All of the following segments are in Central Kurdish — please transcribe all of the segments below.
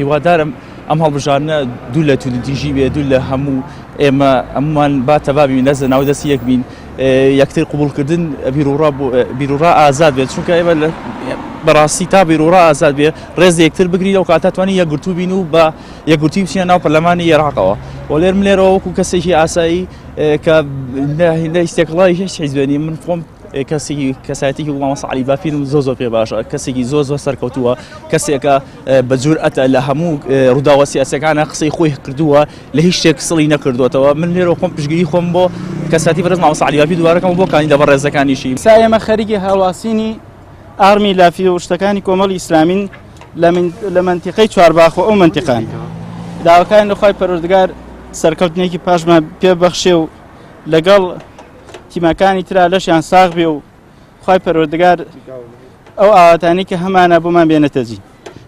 هیوادارم ئەم هەڵبژاردنە دوور لە توندوتیژی بێ، دوور لە هەموو ئێمە هەموومان با تەبا بین، دەست لە ناو دەستی یەک بین، یەکتر قبوڵکردن بیروڕا بیروڕا ئازاد بێت، چونکە ئێمە بەڕاستی تا بیروڕا ئازاد بێ ڕێز لە یەکتر بگرین ئەو کاتە توانین یەکگرتوو بین و بە یەکگرتووی بچینە ناو پەرلەمانی عێراقەوە. وە لێر من لێرەوە وەکو کەسێکی ئاسایی کە نە هیچ تێکەڵاوی هیچ حیزبێ نیم، من خۆم کەسێکی کەسایەتێکی مامۆستا عەلی باپیرم زۆر زۆر پێ باشە، کەسێکی زۆر زۆر سەرکەوتووە، کەسێکە بە جورئەتە لە هەموو ڕووداوە سیاسیەکانە قسەی خۆی کردووە، لە هیچ شتێک سڵی نەکردووەتەوە. من لێرەوە خۆم پشتگیری خۆم بۆ کەسایەتی بەڕێز مامۆستا عەلی باپیر دووبارە کەم بۆ کاندیدە بەڕێزەکانیشی. ئێستا ئێمە خەریکی هەڵواسینی ئارمی لافی و شتەکانی کۆمەڵی ئیسلامین لە مەنتیقەی چوارباخ و ئەو مەنتیقان. داواکارین لە خوای پەروەردگار سەرکەوتنێکی پاشمان پێ بەخشێ و لەگەڵ تیمەکانی ترا لەشیان ساغ بێ و خوای پەروەردگار ئەو ئاواتانەی کە هەمانە بۆمان بێنێتە جی.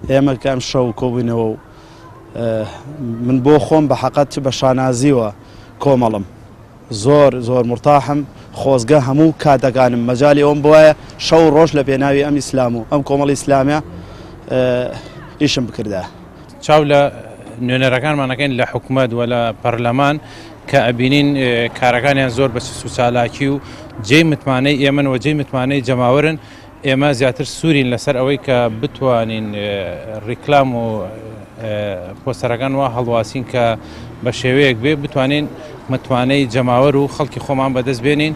ئێمە کە ئەم شەو کۆبووینەوە و من بۆ خۆم بە حەقەت بە شانازیوە کۆمەڵم زۆر زۆر مرتاحم خۆزگە هەموو کاتەکانم مەجای ئەوم بواە شەو ڕۆژ لە پێناوی ئەم ئیسلام و ئەم کۆمەڵی ئیسلامە ئیشم بکردا. چاو لە نوێنەرەکانمان ئەکەین لە حکومەت و لە پەرلەمان کە ئەبینین کارەکانیان زۆر بە چست و چالاکی و جێی متمانەی ئێمەن و جێی متمانەی جەماوەرن، ئێمە زیاتر سوورین لەسەر ئەوەی کە بتوانین ڕیکلام و پۆستەرەکان وا هەڵواسین کە بە شێوەیەک بێ بتوانین متمانەی جەماوەر و خەڵکی خۆمان بەدەست بێنین.